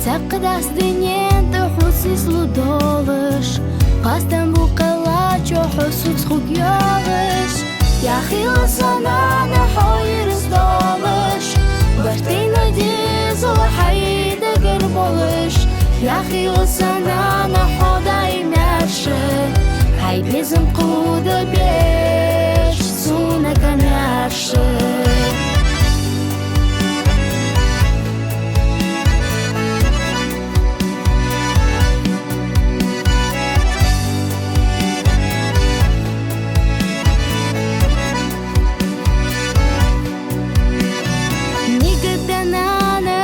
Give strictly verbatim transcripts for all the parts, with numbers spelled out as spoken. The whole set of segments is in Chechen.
Цхьаькъадац дунен тӀа хьо сийсалу долаш, къастам бу къеллачо хьо суц хургйолаш. Яхийла, са нана, хьо ираз долаш, барт дайна дезал хьай дагар болаш. Яхийла, са нана, хьо даим маьрша, хьай безам кхувда беш, сона къамаьрша. Нигат да, нана,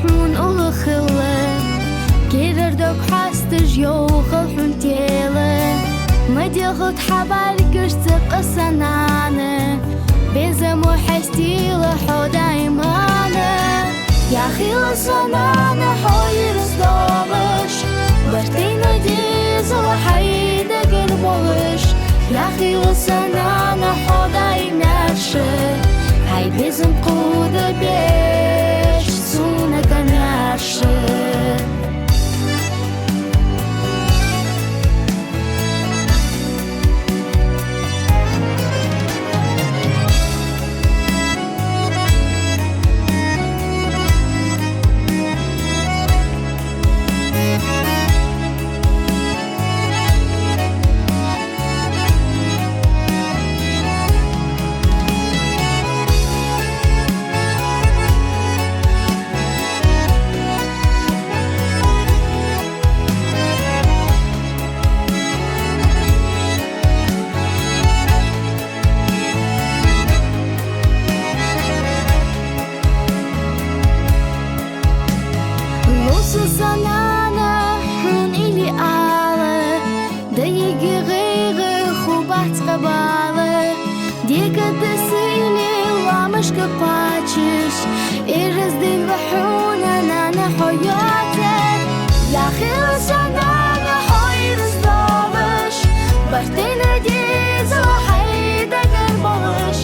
хьона уллув хилла, керара дог хьасташ йоахал хьона тела. Ма делхалда хьа бӀаргашца къа, са нана, безамо хьестийла хьо даим мана. Яхийла, са нана, хьо ираз долаш, барт дайна дезал хьай дагар болаш. Яхийла, са нана, хьо даим маьрша, хьай безам кхувда беш, сона къамаьрша. Луса, са нана, хьона илли ала, дайга гӀайгӀа хургбац къа бала. Дега да сийле лоамашка кхоачаш, ираз дин ва хьона, нана, хьо йоацаш. Яхийла, са нана, хьо ираз долаш, барт дайна дезал хьай дагар болаш.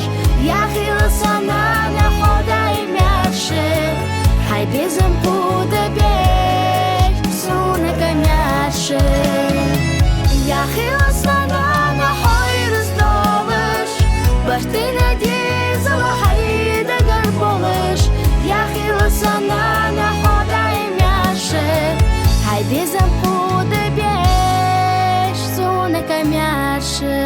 Яхийла, са нана, хьо даим маьрша, хьай безам кхувда беш, сона къамаьрша. Яхийла, са нана, хьо ираз долаш, барт дайна дезал хьай дагар болаш. Яхийла, са нана, хьо даим маьрша, хьай безам кхувда беш, сона къамаьрша.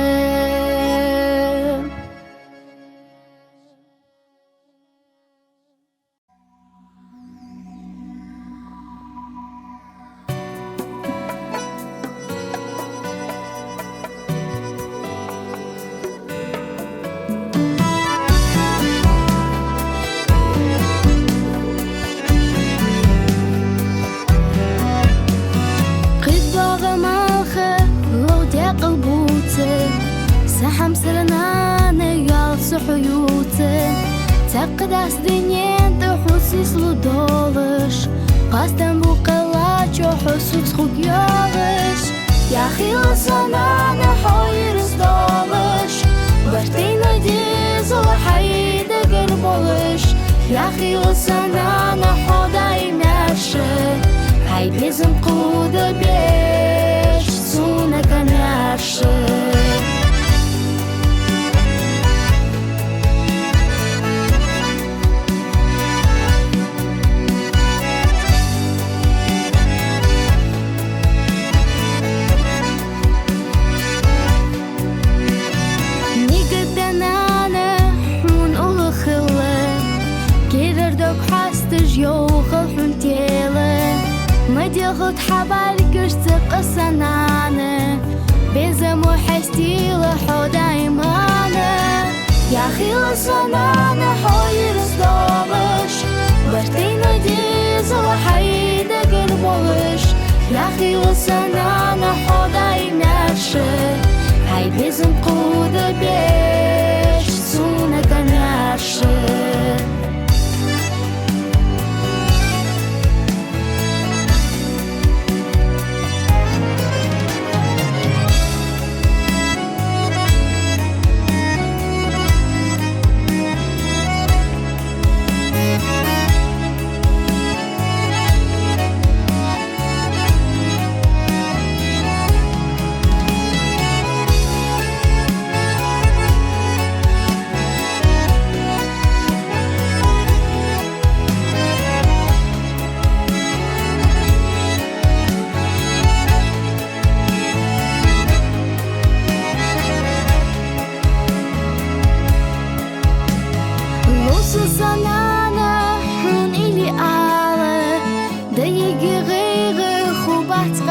Кхы дагӀа малх лов декъал бувца, са хьамсара нана, йоал со хьо ювца. Цхьаькъадац дунен тӀа хьо сийсалу долаш, къастам бу къеллачо хьо суц хургйолаш. Яхийла, са нана, хьо ираз долаш, барт дайна дезал хьай дагар болаш. Яхийла, са нана, хьо даим маьрша, хьай безам кхувда беш, сона къамаьрша. Нигат да, нана, хьона уллув хилла, керара дог хьасташ йоахал хьона тела. Ма делхалда хьа бӀаргашца къа, са нана, безамо хьестийла хьо даим мана. Яхийла, са нана, хьо ираз долаш, барт дайна дезал хьай дагар болаш. Яхийла, са нана, хьо даим маьрша, хьай безам кхувда беш, сона къамаьрша.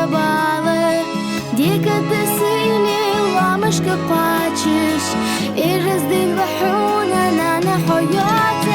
Бала, дика тасили ламашка къачиш, ираз дин вахуна нана хьоят